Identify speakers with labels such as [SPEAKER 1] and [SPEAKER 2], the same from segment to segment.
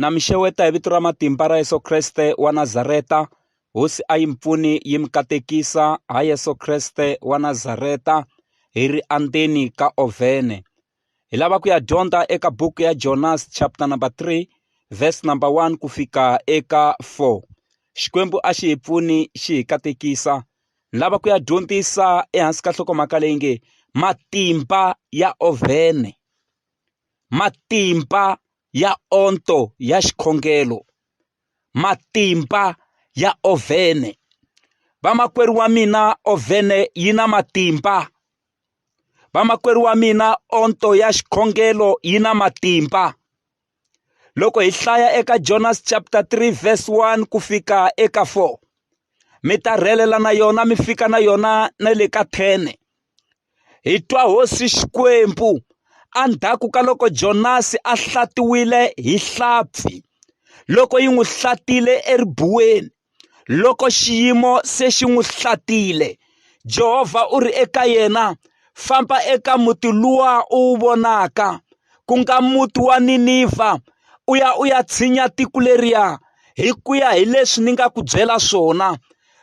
[SPEAKER 1] Na mi xeweta hi vito ra matimba ra Yesu Kreste wa Nazareta. Hosi a yi mi pfuni yi mi katekisa ha Yesu Kreste wa Nazareta hi ri andzeni ka ovhene. Hi lava ku ya dyondza eka buku ya Jonas chapter number 3 verse number 1 ku fika eka 4. Xikwembu a xi hi pfuni xi hi katekisa. Ni lava ku ya dyondzisa ehansi ka nhlokomhaka leyi nge matimba ya ovhene. Matimba ya onto ya xikhongelo. Matimba ya ovhene. Vamakwerhu wa mina ovhene yi na matimba. Vamakwerhu wa mina onto ya xikhongelo yi na matimba. Loko hi hlaya eka Jonas chapter 3 verse 1 ku fika eka 4 mi ta rhelela na yona mi fika na yona na le ka 10 hi twa hosi Xikwembu endzhaku ka loko Jonasi a hlatiwile hi hlampfi loko yi n'wi hlatile eribuweni loko xiyimo se xi n'wi hlatile Jehovha u ri eka yena famba eka muti luwa u wu vonaka ku nga muti wa Ninivha u ya u ya tshinya tiko leriya hi ku ya hi leswi ni nga ku byela swona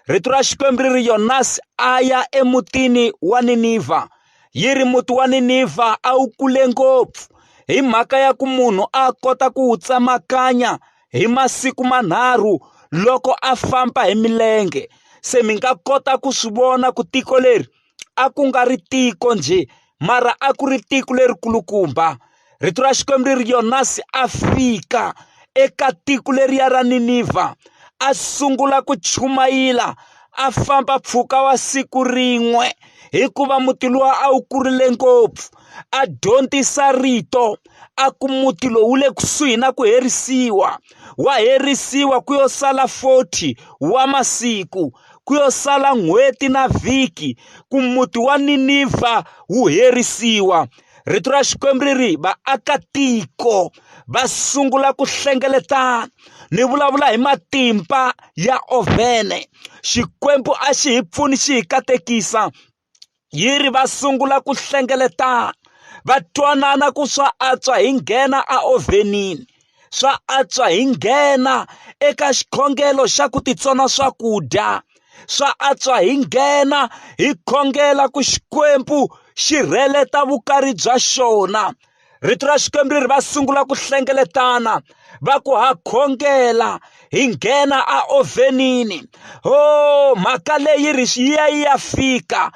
[SPEAKER 1] rito ra Xikwembu ri ri Yonasi a ya emutini wa Ninivha yi ri muti wa Ninivha a wu kule ngopfu hi mhaka ya ku munhu a kota ku wu tsemakanya hi masiku manharhu loko a famba hi milenge se mi nga kota ku swi vona ku tiko leri a ku nga ri tiko njhe mara a ku ri tiko lerikulukumba rito ra Xikwembu ri ri Yonasi a fika eka tiko leriya ra Ninivha a sungula ku chumayela a famba mpfhuka wa siku rin'we hikuva muti luwa a wu kurile ngopfu a dyondzisa rito a ku muti lowu wu le kusuhi na ku herisiwa wa herisiwa ku yo sala 40 wa masiku ku yo sala n'hweti na vhiki ku muti wa Ninivha wu herisiwa rito ra Xikwembu ri ri vaakatiko va sungula ku hlengeletana ni vulavula hi matimba ya ovhene Xikwembu a xi hi pfuni xi hi katekisa yi ri va sungula ku hlengeletana va twanana ku swa antswa hi nghena aovhenini swa antswa hi nghena eka xikhongelo xa ku titsona swakudya swa antswa hi nghena hi khongela ku Xikwembu xi rheleta vukari bya xona. Rito ra Xikwembu ri ri va sungula ku hlengeletana va ku ha khongela hi nghena aovhenini ho mhaka leyi ri yi ya yi ya fika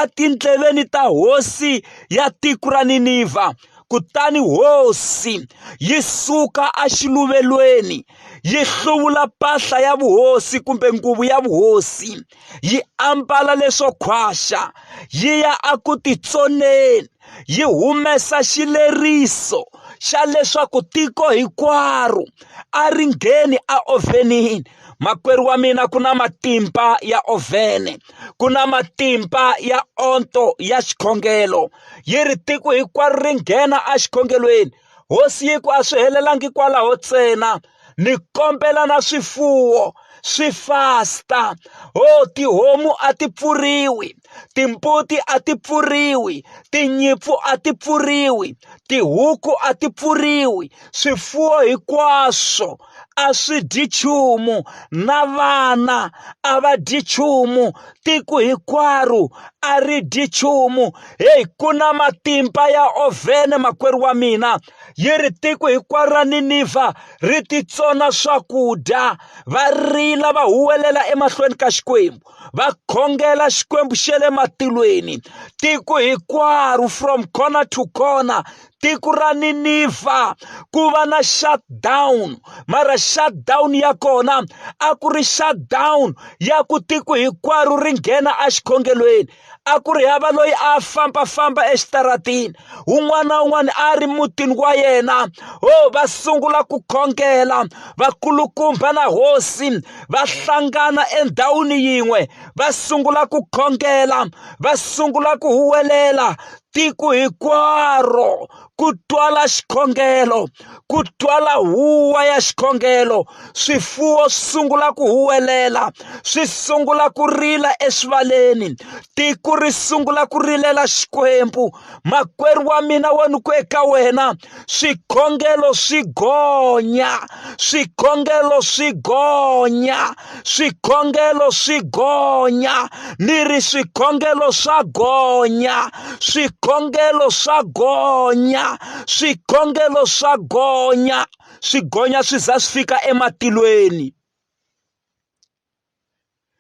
[SPEAKER 1] etindleveni ta hosi ya tiko ra Ninivha kutani hosi yi suka exiluvelweni yi hluvula mpahla ya vuhosi kumbe nguvu ya vuhosi yi ambala leswo khwaxa yi ya eku titsoneni yi humesa xileriso xa leswaku tiko hinkwaro a ri ngheni aovhenini makwerhu wa mina ku na matimba ya ovhene ku na matimba ya onto ya xikhongelo yi ri tiko hinkwaro ri nghena exikhongelweni hosi yi ku a swi helelangi kwalaho ntsena ni kombela na swifuwo swi fasta ho tihomu a ti pfuriwi timbuti a ti pfuriwi tinyimpfu a ti pfuriwi tihuku a ti pfuriwi swifuwo hinkwaswo a swi dyi nchumu na vana a va dyi nchumu tiko hinkwaro a ri dyi nchumu heyi ku na matimba ya ovhene makwerhu wa mina yi ri tiko hinkwaro ra Ninivha ri titsona swakudya va rila va huwelela emahlweni ka Xikwembu va khongela Xikwembu xa le matilweni tiko hinkwaro from corner to corner tiko ra Ninivha ku va na shutdown mara shutdown ya kona a ku ri shutdown ya ku tiko hinkwaro ri nghena exikhongelweni a ku ri hava loyi a fambafamba exitaratini un'wana na un'wana a ri mutini wa yena ho va sungula ku khongela vakulukumba na hosi va hlangana endhawini yin'we va sungula ku khongela va sungula ku huwelela. Tiko hinkwaro ku twala xikhongelo, ku twala huwa ya xikhongelo, swifuwo swi sungula ku huwelela, swi sungula ku rila eswivaleni, tiko ri sungula ku rilela Xikwembu. Makwerhu wa mina wo ni ku eka wena, swikhongelo swi gonya, swikhongelo swi gonya, swikhongelo swi gonya, ni ri swikhongelo swa gonya, swikhongelo swa gonya, swikhongelo swa gonya, swi gonya swi za swi fika ematilweni.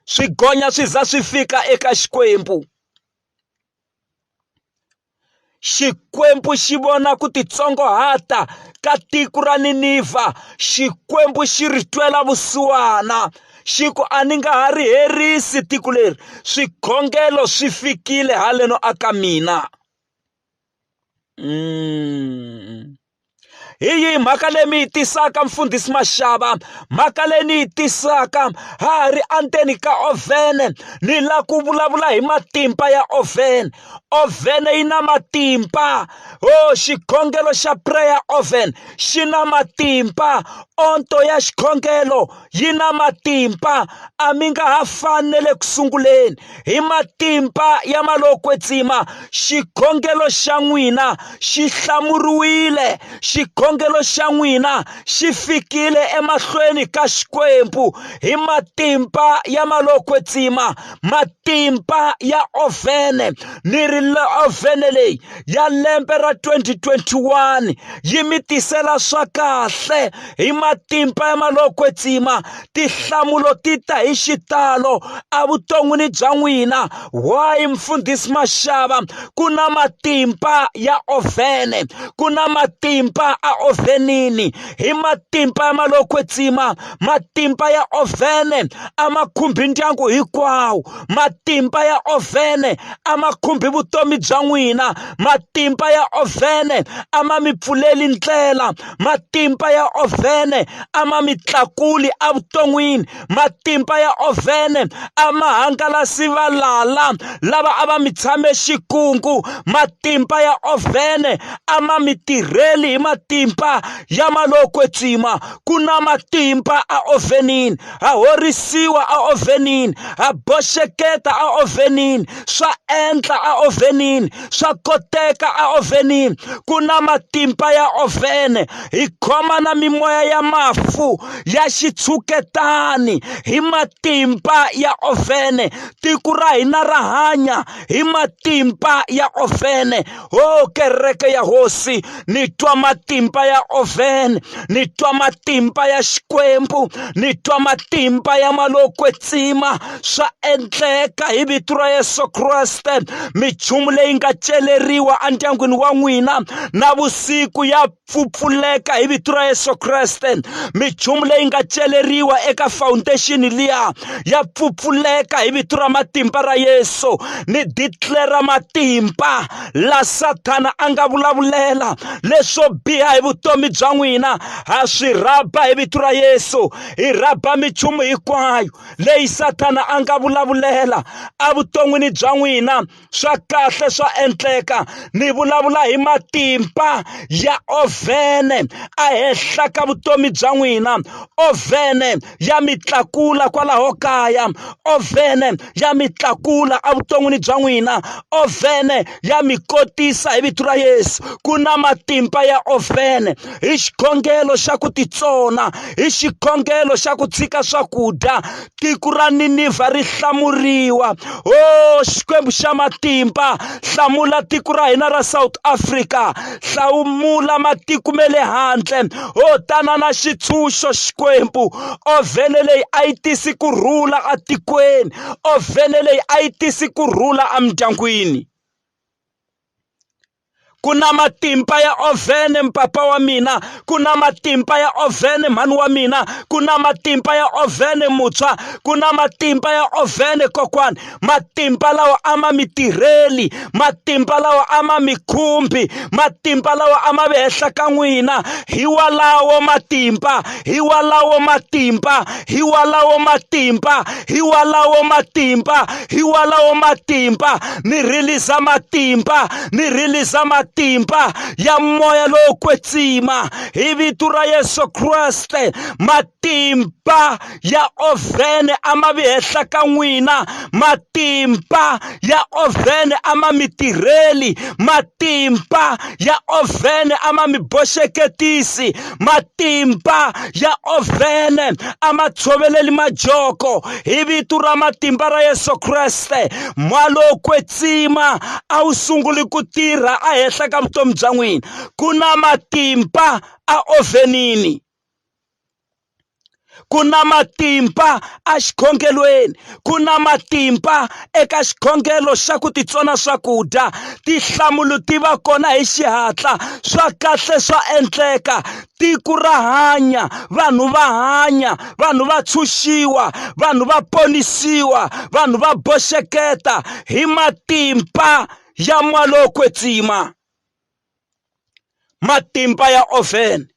[SPEAKER 1] Swi gonya swi za swi fika eka Xikwembu. Xikwembu xi vona ku titsongahata ka tiko ra Ninivha, Xikwembu xi ri twela vusiwana, xi ku, A ni nga ha ri herisi tiko leri, swikhongelo swi fikile haleno aka mina. Hi yihi mhaka leyi mi yi tisaka mfundhisi Mashava mhaka leyi ni yi tisaka ha ha ri endzeni ka ovhene ni lava ku vulavula hi matimba ya ovhene ovhene yi na matimba ho xikhongelo xa prayer oven xi na matimba onto ya xikhongelo yi na matimba a mi nga ha fani na le ku sunguleni hi matimba ya malowo kwetsima xikhongelo xa n'wina xi hlamuriwile xikhongelo xa n'wina xi fikile emahlweni ka Xikwembu hi matimba ya malowo kwetsima matimba ya ovhene ni ri ovhene leyi ya lembe ra 2021 yi mi tisela swa kahle hi matimba ya malowo kwetsima tinhlamulo ti ta hi xitalo evuton'wini bya n'wina why mfundhisi Mashava ku na matimba ya ovhene ku na matimba a ovhenini hi matimba ya malowo kwetsima matimba ya ovhene a ma khumbi ndyangu hinkwawo matimba ya ovhene a ma khumbi vutomi bya n'wina matimba ya ovhene a ma mi pfuleli ndlela matimba ya ovhene a ma mi tlakuli evuton'wini matimba ya ovhene a ma hangalasi valala lava a va mi tshame xikungu matimba ya ovhene a ma mi tirheli hi matimba ya malowo kwetsima ku na matimba a ovhenini ha horisiwa a ovhenini ha boxeketa a ovhenini swa endla a ovhenini swa koteka a ovhenini ku na matimba ya ovhene hi khoma na mimoya ya mafu ya xitshuketani hi matimba ya ovhene tiko ra hina ra hanya hi matimba ya ovhene o kereke ya hosi ni twa matimba ya ovhene ni twa matimba ya xikwembu ni twa matimba ya malokwetsima swa endleka hi vito ra Yesu Kreste minchumu leyi nga celeriwa endyangwini wa n'wina na vusiku ya pfupfuleka hi vito ra Yesu Kreste minchumu leyi nga celeriwa eka foundation liya ya pfupfuleka hi vito ra matimba ra Yesu ni declare matimba la Sathana a nga vulavulela leswo biha hi vutomi bya n'wina ha swi rhaba hi vito ra Yesu hi rhaba minchumu hinkwayo leyi Sathana a nga vulavulela evuton'wini bya n'wina swa kahle swa endleka ni vulavula hi matimba ya ovhene ehenhla ka vutomi bya n'wina ovhene ya mi tlakula kwalaho kaya ovhene ya mi tlakula evuton'wini bya n'wina ovhene ya mi kotisa hi vito ra Yesu ku na matimba ya ovhene hi xikhongelo xa ku titsona hi xikhongelo xa ku tshika swakudya tiko ra Ninivha ri hlamuriwa o Xikwembu xa matimba hlamula tiko ra hina ra South Africa hlamula matiko me le handle ho tana na xitshunxo Xikwembu ovhene leyi a yi tisi ku rhula atikweni ovhene leyi a yi tisi ku rhula emindyangwini. Ku na matimba ya ovhene mpapa wa mina, ku na matimba ya ovhene mhani wa mina, ku na matimba ya ovhene mutshwa, ku na matimba ya ovhene kokwani. Matimba lawa a ma mi tirheli, matimba lawa a ma mi khumbi, matimba lawa a ma vi henhla ka n'wina. Hi walawo matimba, hi walawo matimba, hi walawo matimba, hi walawo matimba, hi walawo matimba. Ni release matimba, ni release matimba ya moya lowo kwetsima hi vito ra Yesu Kreste. Matimba ya ovhene a ma vi henhla ka n'wina, matimba ya ovhene a ma mi tirheli, matimba ya ovhene a ma mi boxeketisi, matimba ya ovhene a ma tshoveleli majoko. Hi vito ra matimba ra Yesu Kreste, moya lowo kwetsima a wu sunguli ku tirha ehenhla ka vutomi bya n'wina. Ku na matimba a ovhenini. Ku na matimba exikhongelweni, ku na matimba eka xikhongelo xa ku titsona swakudya. Tinhlamulo ti va kona hi xihatla, swa kahle swa endleka, tiko ra hanya, vanhu va hanya, vanhu va tshunxiwa, vanhu va ponisiwa, vanhu va boxeketa hi matimba ya moya lowo kwetsima. Matimba ya oven.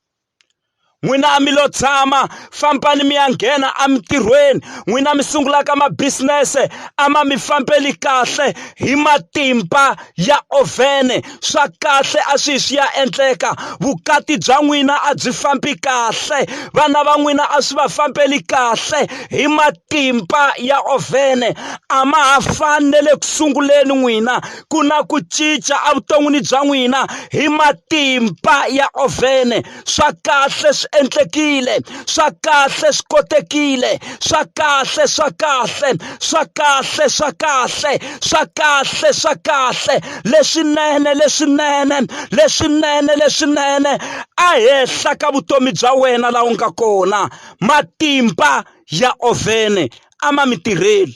[SPEAKER 1] N'wina a mi lo tshama fambani mi ya nghena emintirhweni n'wina mi sungulaka ma-business a ma mi fambeli kahle hi matimba ya ovhene swa kahle a swi swi ya endleka vukati bya n'wina a byi fambi kahle vana va n'wina a swi va fambeli kahle hi matimba ya ovhene a ma ha fani na le ku sunguleni n'wina ku na ku cinca evuton'wini bya n'wina hi matimba ya ovhene swa kahle swi endlekile swa kahle swi kotekile swa kahle swa kahle swa kahle swa kahle swa kahle swa kahle leswinene leswinene leswinene leswinene ehenhla ka vutomi bya wena laha u nga kona matimba ya ovhene a ma mi tirheli.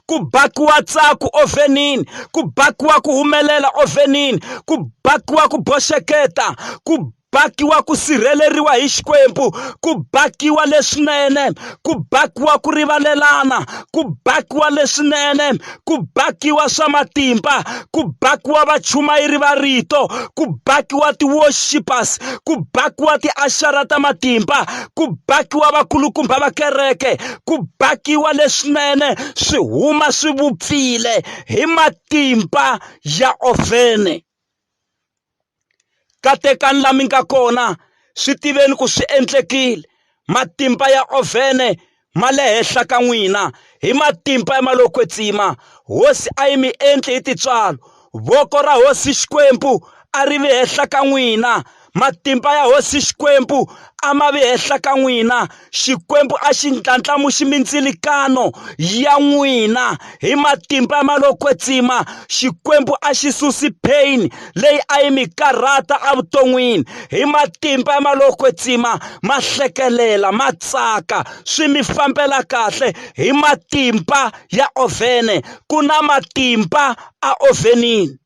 [SPEAKER 1] Ku bakiwa ntsako ovhenini, ku bakiwa ku humelela ovhenini, ku bakiwa ku boxeketa, ku bakiwa ku sirheleriwa hi Xikwembu, ku bakiwa leswinene, ku bakiwa ku rivalelana, ku bakiwa leswinene, ku bakiwa swa matimba, ku bakiwa vachumayeri va rito, ku bakiwa ti-worshippers, ku bakiwa tiaxara ta matimba, ku bakiwa vakulukumba va kereke, ku bakiwa leswinene swi huma swi vupfile hi matimba ya ovhene. Katekani la mi nga kona swi tiveni ku swi endlekile matimba ya ovhene ma le henhla ka n'wina hi matimba ya malo kwetsima hosi a yi mi endli hi tintswalo voko ra hosi Xikwembu a ri vi henhla ka n'wina Matimba ya hosi Xikwembu a ma vi henhla ka n'wina. Xikwembu a xi ndlandlamuxi mindzilikano ya n'wina hi matimba ya malo kwetsima. Xikwembu a xi susi pain leyi a yi mi karhata evuton'wini hi matimba ya malo kwetsima. Ma hlekelela, ma tsaka, swi mi fambela kahle hi matimba ya ovhene. Ku na matimba aovhenini.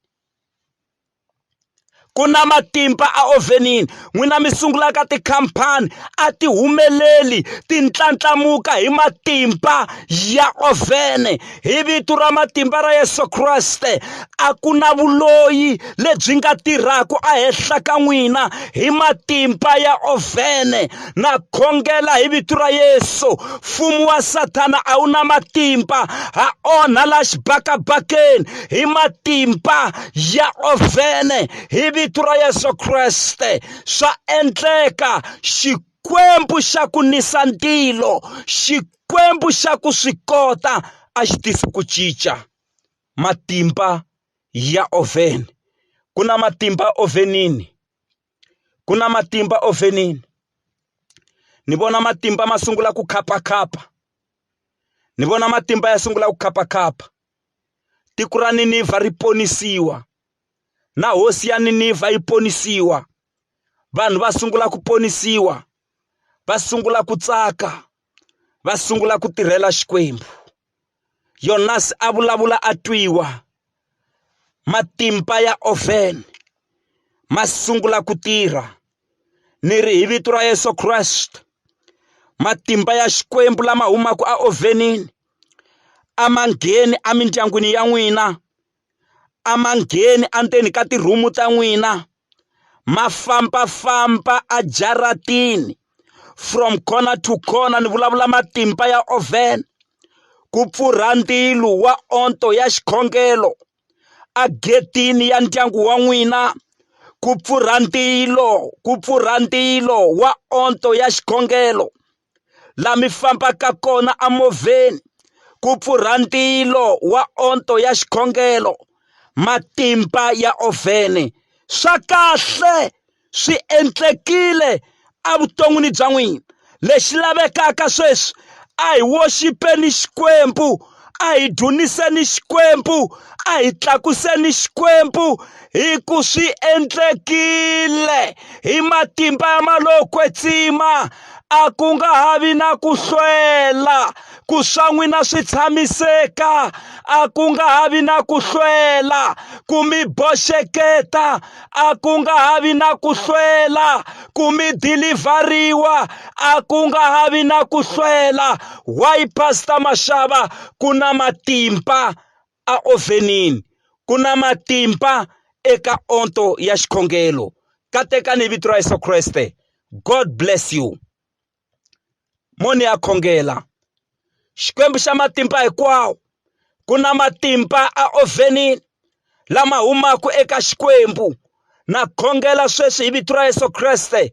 [SPEAKER 1] Ku na matimba aovhenini n'wina mi sungulaka tikhampani a ti humeleli ti ndlandlamuka hi matimba ya ovhene hi vito ra matimba ra Yesu Kreste a ku na vuloyi lebyi nga tirhaka ehenhla ka n'wina hi matimba ya ovhene na khongela hi vito ra Yesu mfumo wa Sathana a wu na matimba ha onha la xibakabakeni hi matimba ya ovhene hi vito ra Yesu Kreste swa endleka Xikwembu xa ku nisa ntilo Xikwembu xa ku swi kota a xi tisi ku cinca matimba ya ovhene ku na matimba ovhenini ku na matimba ovhenini ni vona matimba ma sungula ku khapakhapa ni vona matimba ya sungula ku khapakhapa tiko ra Ninivha ri ponisiwa na hosi ya Ninivha yi ponisiwa vanhu va sungula ku ponisiwa va sungula ku tsaka va sungula ku tirhela Xikwembu Yonasi a vulavula a twiwa. Matimba ya oven ma sungula ku tirha ni ri hi vito ra Yesu Kreste matimba ya Xikwembu lama humaka a ovenini a ma ngheni emindyangwini ya n'wina a ma ngheni endzeni ka ti-room ta n'wina ma fambafamba ejaratini from corner to corner ni vulavula matimba ya oven ku pfurha ndzilo wa onto ya xikhongelo egetini ya ndyangu wa n'wina ku pfurha ndzilo ku pfurha ndzilo wa onto ya xikhongelo la mi fambaka kona emovheni ku pfurha ndzilo wa onto ya xikhongelo matimba ya ovhene swa kahle swi endlekile evuton'wini bya n'wina lexi lavekaka sweswi a hi worship-eni Xikwembu a hi dzuniseni Xikwembu a hi tlakuseni Xikwembu hi ku swi endlekile hi matimba ya malowo kwetsima a ku nga ha vi na ku hlwela ku swa n'wina swi tshamiseka a ku nga ha vi na ku hlwela ku mi boxeketa a ku nga ha vi na ku hlwela ku mi dilivhariwa a ku nga ha vi na ku hlwela why pastor Mashava ku na matimba a ovhenini ku na matimba eka onto ya xikhongelo katekani hi vito ra Yesu Kreste God bless you mo ni ya khongela Xikwembu xa matimba hinkwawo ku na matimba a ovhenini lama humaka eka Xikwembu na khongela sweswi hi vito ra Yesu Kreste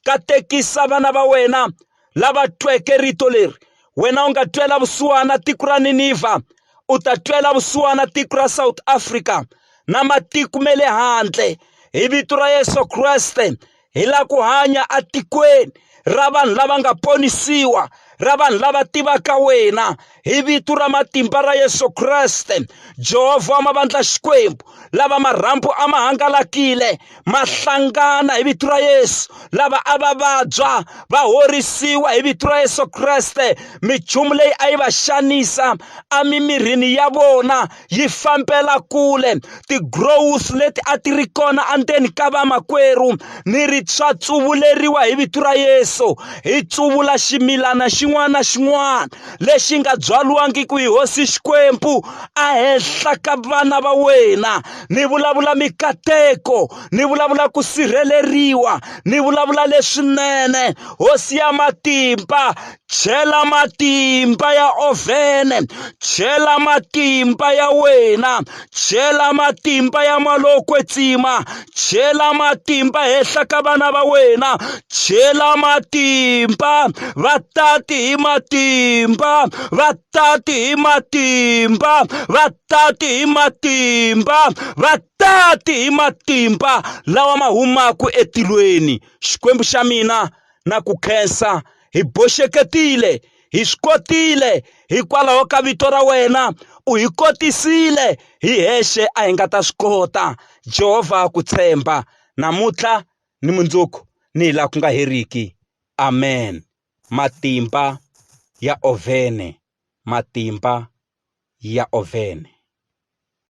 [SPEAKER 1] katekisa vana va wena lava tweke rito leri wena u nga twela vusiwana tiko ra Ninivha u ta twela vusiwana tiko ra South Africa na matiko ma le handle hi vito ra Yesu Kreste hi lava ku hanya etikweni ra vanhu lava nga ponisiwa ra vanhu lava tivaka wena hi vito ra matimba ra Yesu Kreste Jehovha wa mavandla Xikwembu lava marhambu a ma hangalakile ma hlangana hi vito ra Yesu lava a va vabya va horisiwa hi vito ra Yesu Kreste minchumu leyi a yi va xanisa emimirini ya vona yi fambela kule ti-growth leti a ti ri kona endzeni ka vamakwerhu ni ri swa tsuvuleriwa hi vito ra Yesu hi tsuvula ximilana xin'wana na xin'wana lexi nga byariwangiki hi hosi Xikwembu ehenhla ka vana va wena ni vulavula mikateko ni vulavula ku sirheleriwa ni vulavula leswinene hosi ya matimba chela matimba ya ovhene chela matimba ya wena chela matimba ya malo kwetsima chela matimba henhla ka vana va wena chela matimba va tati hi matimba va tati hi matimba va tati hi matimba va tati hi matimba lawa ma humaka etilweni xikwembu xa mina na ku khensa hi boxeketile hi swi kotile hikwalaho ka vito ra wena u hi kotisile hi hexe a hi nga ta swi kota Jehovha ku tshemba namuntlha ni mundzuku ni hi laha ku nga heriki amen matimba ya ovhene matimba ya ovhene.